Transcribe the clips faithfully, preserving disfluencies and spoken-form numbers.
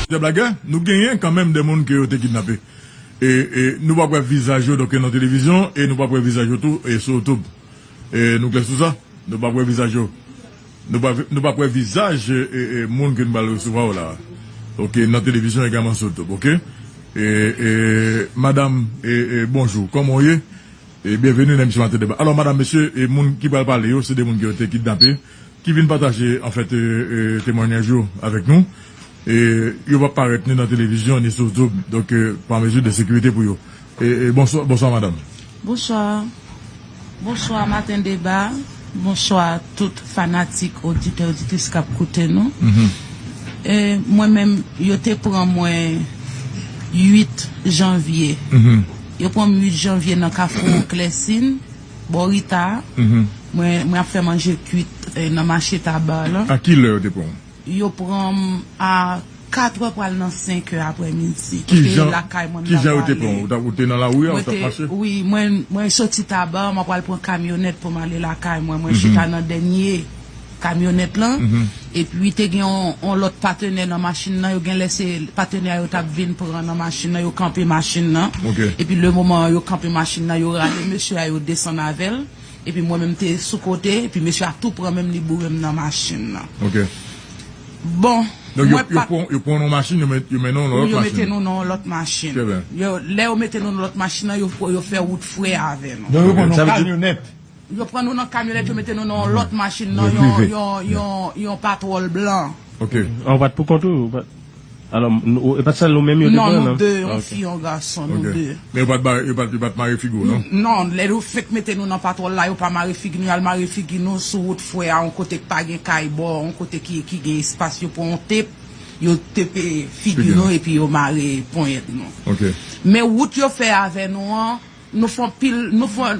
Chè blagè, nou genyen kanmenm de moun ke yo te kidnape. E, e nou p ap wè vizaj yo donk nan televizyon, e nou p ap wè vizaj yo tou e sou YouTube. E nou klè sou sa? Nou p ap wè vizaj yo. Nou p ap, nou p ap wè vizaj e, e, e, moun ke nou pral resevwa yo la. Oke, nan televizyon egalman sou YouTube, oke? E, e, madanm, e, e, bonjou, kòman w ye? E byenveni nan emisyon Maten Deba. Alò, madanm, mesye, e moun ki pral pale yo, se de moun ki yo te kidnape, ki vin pataje, anfèt, e, e, temwanyaj yo avèk nou. E yo p ap parèt ni nan televizyon, ni sou YouTube, donk, e, pa mezi de sekirite pou yo. E, e, bonswa, bonswa, madanm. Bonswa. Bonswa, Maten Deba. Bonswa tout fanatik, oditè, oditris k ap koute nou. Mhm. E, mwen menm, yo te pran mwen uit janvye. Mhm. Yo pran m uit janvye nan Kafou Klèsin, bò Rita. Mhm. Mwen, mwen ap fè manje kwit, e, nan mache Taba la. A ki lè yo te pran w? Yo pran m a kat è pral nan senk è aprèmidi. Ki jan, lakay mwen, ki jan yo te pran w? Ou t ap, ou te nan lari a, ou t ap mache? Wi, mwen, mwen soti Taba, mwen pral pran kamyonèt pou m ale lakay mwen. Mwen chita nan dènye kamyonèt lan. Mhm. Epi te gen yon, yon lòt patenè nan machin nan. Yo gen lè se patenè a yo t ap vin pran nan machin nan. Yo kanpe machin nan. Ok. Epi le moman yo kanpe machin nan, yo rale mesye a, yo desann avè l. Epi mwen menm te sou kote, epi mesye a tou pran men m, li boure m nan machin nan. Ok. Bon, donk, yo, mwen yo pa pran, yo pran yon machin, yo met, yo mennen w nan yon lòt machin. Wi, yo mete nou nan yon lòt machin. Trè byen. Yo, lè yo mete nou nan lòt machin nan, yo, yo fè wout frè avè nou. Donk, yo pran yon kamyonèt. Yo pran nou nan kamyonèt, yo mete nou nan yon lòt machin, nan yon, yon, yon, yon patwòl blan. Ok. A, ou pa t pou kont ou? Ou pa t, alò, nou, e pa t sèl nou menm yo te pran, non? Non, nou de, yon fi, yon gason, nou de. Ok. Men yo pa t ba-, yo pa t, yo pa t mare figi w, non? N-, non, lè yo fenk mete nou nan patwòl la, yo pa mare figi nou, y al mare figi nou sou wout frè a, yon kote k pa gen kay bò, yon kote ki, ki gen espas, yo pran yon tep, yo tepe figi nou, epi yo mare ponyèt nou. Ok. Men wout yo fè avè nou an, nou fè anpil, nou fè,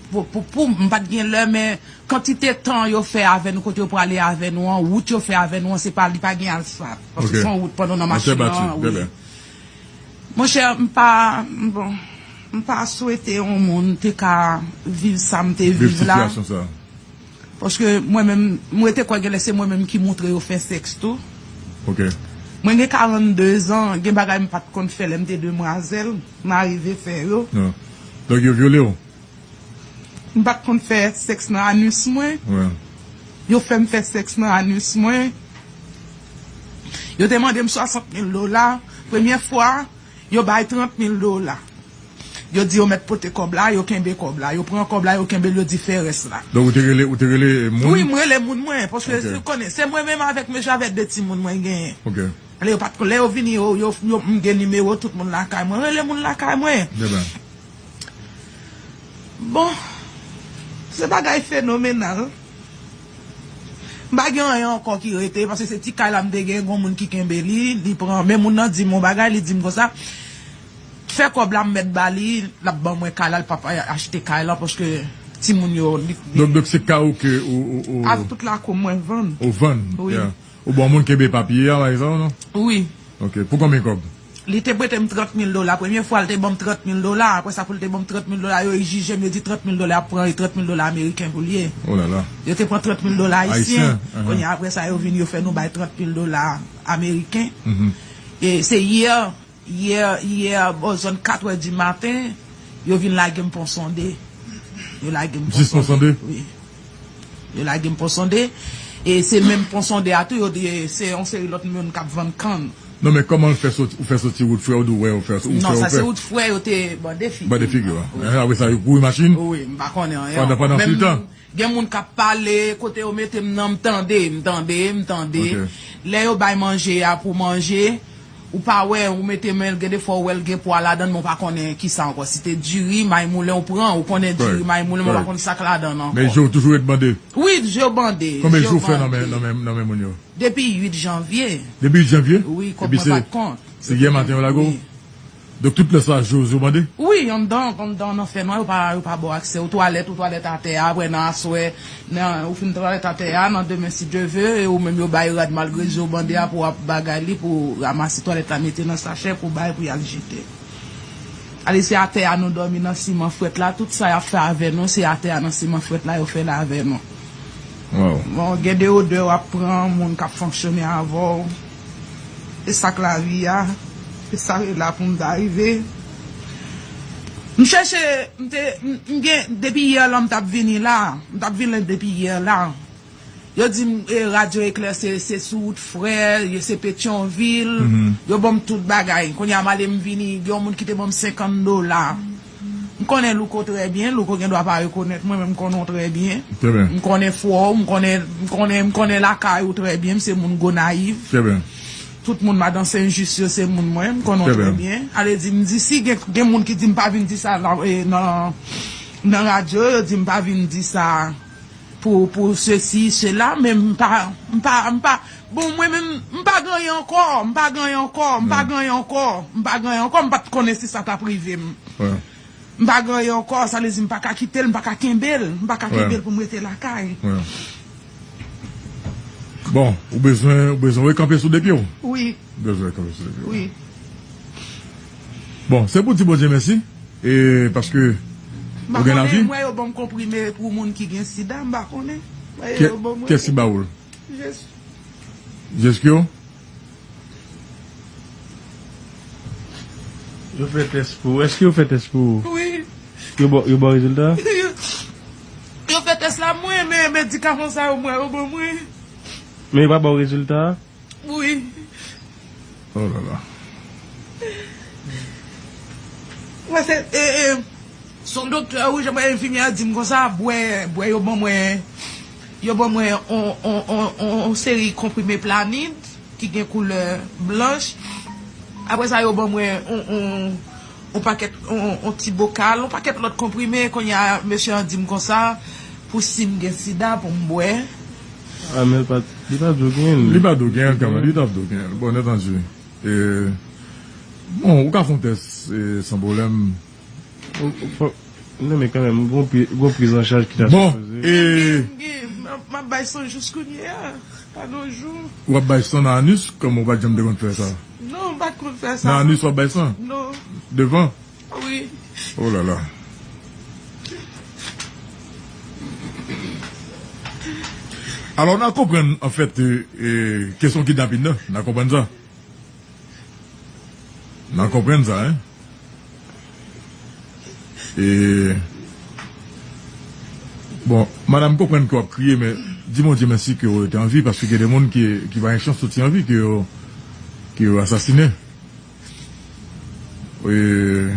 pou, pou, pou, m pa t gen lè, men kantite tan yo fè avè nou, kote yo prale avè nou an, wout yo fè avè nou an, se pa, li pa gen asfalt. Paske se yon wout pandan nan machin nan, wi. Monchè, m pa, bon, m pa swete yon moun te ka viv sa m te viv la. Viv sitiyasyon sa. Paske mwen menm, m rete kwè genlè se mwen menm ki moutre yo fè sèks tou. Ok. Mwen gen karannde zan, gen bagay m pa t konn fè lè m te demwazèl, m arive fè yo. Non. Donk yo vyole w? M pa t konn fè sèks nan anis mwen. Wi. Yo fè m fè sèks nan anis mwen. Yo te mande m swasant mil dola. Premye fwa, yo bay trant mil dola. Yo di yo mèt pote kòb la, yo kenbe kòb la. Yo pran kòb la, yo kenbe l, yo di fè rès la. Donk, ou te rele, ou te rele moun? Wi, m rele moun mwen, paske ou konnen, se mwen menm avèk mesye avèk de timoun mwen genyen. Ok. Lè yo pa t, lè yo vini, yo, yo, yo, m gen nimewo tout moun lakay mwen. Rele moun lakay mwen. Bon, se bagay fenomenal. M pa gen anyen ankò ki rete, paske se ti kay la m te gen, gon moun ki kenbe li, li pran, men moun nan di m yon bagay, li di m konsa, fè kòb la m mèt ba li, l ap ban mwen kay la, l p ap achte kay la, paske timoun yo, li, li. Donk, donk se kay ou ke ou, ou, ou. Avèk tout lakou mwen vann. Ou vann? Wi. Yeah. Ou bon moun kenbe papye a, pa egzanp, non? Wi. Ok. Pou konbyen kòb? Li te prete m trant mil dola. Premye fwa, li te ban m trant mil dola. Apre sa, pou li te ban m trant mil dola, yo jije m, yo di trant mil dola ap pran, e trant mil dola ameriken pou l ye. Oh là là. Yo te pran trant mil dola ayisyen. Ayisyen, uh-huh. Kounye a, apre sa, yo vin, yo fè nou bay trant mil dola ameriken. Mhm. E se yè, yè, yè, bò zòn kat è di maten, yo vin lage m Pon Sonde. Yo lage m Pon Sonde. Jis Pon Sonde? Wi. Yo lage m Pon Sonde. E se menm Pon Sonde a tou, yo di, e, se yon seri lòt moun k ap vann kann. Non, men kòman l fè soti, ou fè soti wout frè, ou di w wè, ou fè, ou fè, ou fè? Non, sa se wout frè, yo te bande figi. Bande figi, wi. Wi. Apre sa, yo kouri machin? Wi, m pa konnen anyen. Pandan, pandan se tan? Gen moun k ap pale, kote yo mete m nan, m tande, m tande, m tande. Ok. Lè yo bay manje a pou manje, ou pa wè, ou mete men l, gen de fwa ou wè l gen pwa ladan l, men ou pa konnen kisa ankò. Si te diri, may moulen, ou pran, ou konnen diri, may moulen, men ou pa konn sa k ladan l ankò. Men je w toujou ret bande? Wi, je w bande. Konbyen jou w fè nan men, nan men, nan men moun yo? Depi uit janvye. Depi uit janvye? Wi, kòb mwen pa t kont. Se yè maten yo lage w? Wi. Donk, tout lè sa, je w bande? Wi, anndan, anndan, nan fènwa, yo pa, yo pa ba w aksè. Ou twalèt, ou twalèt atè a, apre nan aswè, nan, ou fin twalèt atè a, nan demen, si Dye ve, e ou menm yo bay rad malgre je w bande a pou w ap bagay li, pou w ranmase twalèt la, mete nan sachè, pou w bay, pou y al jete. Ale, se atè a nou dòmi nan siman frèt la, tout sa y ap fè avè nou, se atè a nan siman frèt la, yo fè l avè nou. Wow. Bon, gen de odè w ap pran, moun k ap fonksyone avè w. Se sa k lavi a. Se sa k la pou m ta rive. M chèche, m te, m, m gen, depi yè la m t ap vini la. M t ap vini depi yè la. Yo di m, e, Radyo Eklè se, se sou wout Frè, yo se Petyonvil. Yo ban m tout bagay. Kounye a m ale m vini, gen yon moun ki te ban m senkant dola. M konnen Louko trè byen, Louko gen dwa pa rekonèt mwen, men m konnen w trè byen. M konnen fwa w, m konnen, m konnen, m konnen lakay ou trè byen, m se moun Gonayiv. Tout moun madan Sen Jis yo se moun mwen, m konnen w trè byen. Ale di m di si gen, gen moun ki di m pa vin di sa nan, e, nan, nan radyo, yo di m pa vin di sa pou, pou sesi, sela, men m pa, m pa, m pa, bon, mwen menm, m pa gen anyen ankò, m pa gen anyen ankò, m pa gen anyen ankò, m pa gen anyen ankò, m pa t konnen si sa t ap rive m. M pa gen anyen ankò, sa vle di m pa ka kite l, m pa ka kenbe l, m pa ka kenbe l pou m rete lakay. Bon, ou bezwen, ou bezwen rekanpe sou de pye w? Wi. Ou bezwen rekanpe sou de pye w? Wi. Bon, se pou di Bondye mèsi, e paske ou gen lavi. M pa konnen, m wè yo ban m konprime pou moun ki gen sida, m pa konnen. M wè yo ban m. Kiyès ki ba ou l? Jezi. Jezi ki yo? Yo fè tès pou ou. Èske yo fè tès pou ou? Wi. Yo ba, yo ba w rezilta a? Yo fè tès la mwen, men medikaman sa yo mwen, yo ban mwen. Men yo pa ba w rezilta a? Wi. Oh la la. Mwen se, e, e, se yon doktè, wi, jan mwen enfimyè a di m konsa, bwè, bwè yo ban mwen, yo ban mwen on, on, on, on, on seri konprime Planid ki gen koulè blanch. Apre sa, yo ban mwen on, on, on pakèt, on, on ti bokal, on pakèt lòt konprime. Kounye a, mesye an di m konsa, pou si m gen sida, pou m bwè. A, men l pa, li pa di w genyen l. Li pa di w genyen l kanmenm, li t ap di w genyen l. Bon, nètanji. E, bon, ou ka fè yon tès, e, san pwoblèm. Non, men kanmenm, gon pri, gon priz an chaj ki ta sipoze. Bon, e. M ap bay san jis kounye a, pa gen jou. W ap bay san nan anis, kòman ou pa t janm te konn fè sa? Non, m pa t konn fè sa. Nan anis w ap bay san? Non. Devan? Wi. Oh la la. Alò, n a konprann, anfèt, e, e, kesyon kidnapin nan, n a konprann sa. N a konprann sa, en. E, bon, madanm, m konprann ke w ap kriye, men di Bondye mèsi ke w rete an vi, paske gen de moun ki, ki pa gen chans soti an vi, ke yo, ke yo asasinen. E,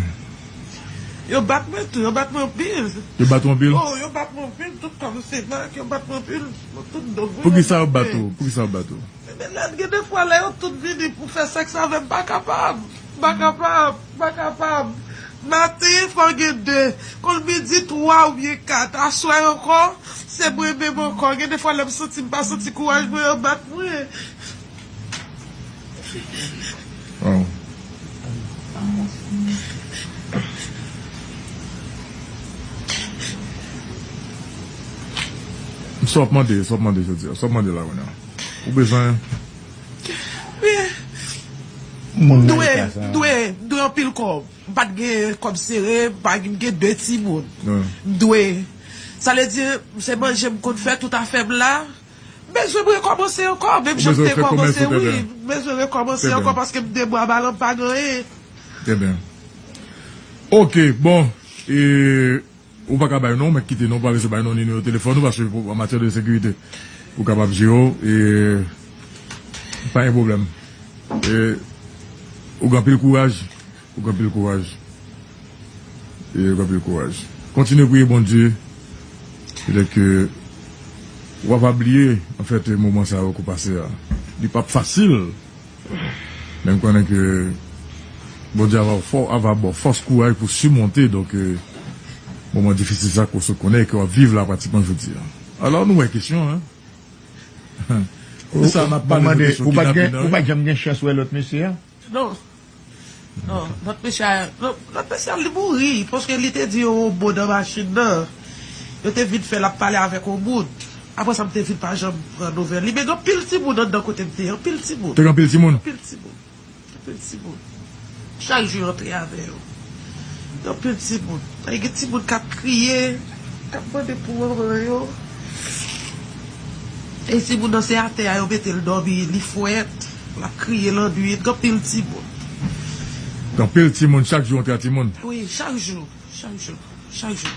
yo bat mwen tou, yo bat mwen anpil. Yo bat ou anpil? Oh, yo bat mwen anpil, tout kò m se mak, yo bat mwen anpil, tout do m. Poukisa yo bat ou? Poukisa yo bat ou? Men lè, gen de fwa lè yo tout vini pou fè sèks avè m, m pa kapab. M pa kapab, m pa kapab. Maten, fò gen de. Konn midi, twa oubyen kat. Aswè ankò, se mwen menm ankò. Gen de fwa lè m santi m pa santi kouraj mwen, yo bat mwen. Waw. Sa w ap mande, sa w ap mande jodi a, sa w ap mande la kounye a. Ou bezwen. Wi. M dwe, m dwe, m dwe anpil kòb. M pa t gen kòb sere, m pa gen, m gen de timoun. M dwe. Sa vle di, se manje m konn fè tout afè m la. M bezwen m rekòmanse ankò, menm jan m te kòmanse, wi. M bezwen rekòmanse ankò paske m de bwa balan, m pa gen anyen. Trè byen. Ok, bon. E, ou pa ka bay non, men kite non, pa bezwen bay non, nimewo telefòn ou, paske pou, an matyè de sekirite, ou kapab jere w, e, pa gen pwoblèm. E, ou gen anpil kouraj. Ou gen anpil kouraj. E ou gen anpil kouraj. Kontinye priye Bondye. Petèt ke w ap bliye, anfèt, moman sa yo ke w pase a. Li p ap fasil. Men m konnen ke Bondye ava fò, ava ba w fòs, kouraj pou simonte, donk, e, moman difisil sa ke w sot konnen e ke w ap viv la pratikman jodi a. Alò, nou wè kesyon, en. Se sa, n ap pale de kesyon kidnapin nan, wi. Ou pa t janm gen chans wè lòt mesye a? Non. Non, lòt mesye a, non, lòt mesye a, li mouri, paske li te di yon mo nan machin nan. Yo te vin fè l ap pale avèk yon moun. Apre sa, m te vin pa janm pran nouvèl li. Men gen anpil timoun anndan kote m te ye, anpil timoun. Te gen anpil timoun? Anpil timoun. Anpil timoun. Chak jou, yo antre avè yo. Gen anpil timoun. E gen timoun k ap kriye, k ap mande pou manman yo. E timoun nan, se atè a yo mete l dòmi, li frèt. L ap kriye lannwit, gen anpil timoun. Gen anpil timoun, chak jou antre a timoun. Wi, chak jou, chak jou, chak jou.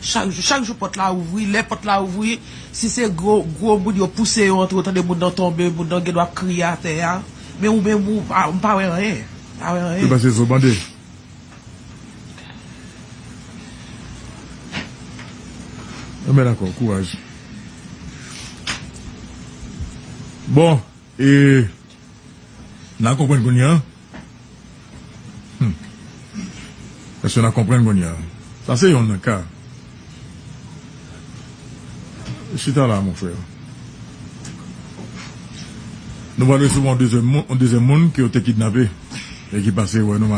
Chak jou, chak jou pòt la ouvri, lè pòt la ouvri, si se gwo, gwo moun yo pouse yo antre, ou tande moun nan tonbe, moun nan gen dwa ap kriye atè a. Men ou menm ou pa, ou pa wè anyen. Pa wè anyen. Yo pase zo bande. Enben dakò, kouraj. Bon, e n a konprann kounye a. Hmm. Èske n a konprann kounye a? Sa se yonn nan ka. Chita la, mon frè. Nou pral resevwa yon dezyèm moun, yon dezyèm moun ke yo te kidnape e ki pase wè nou.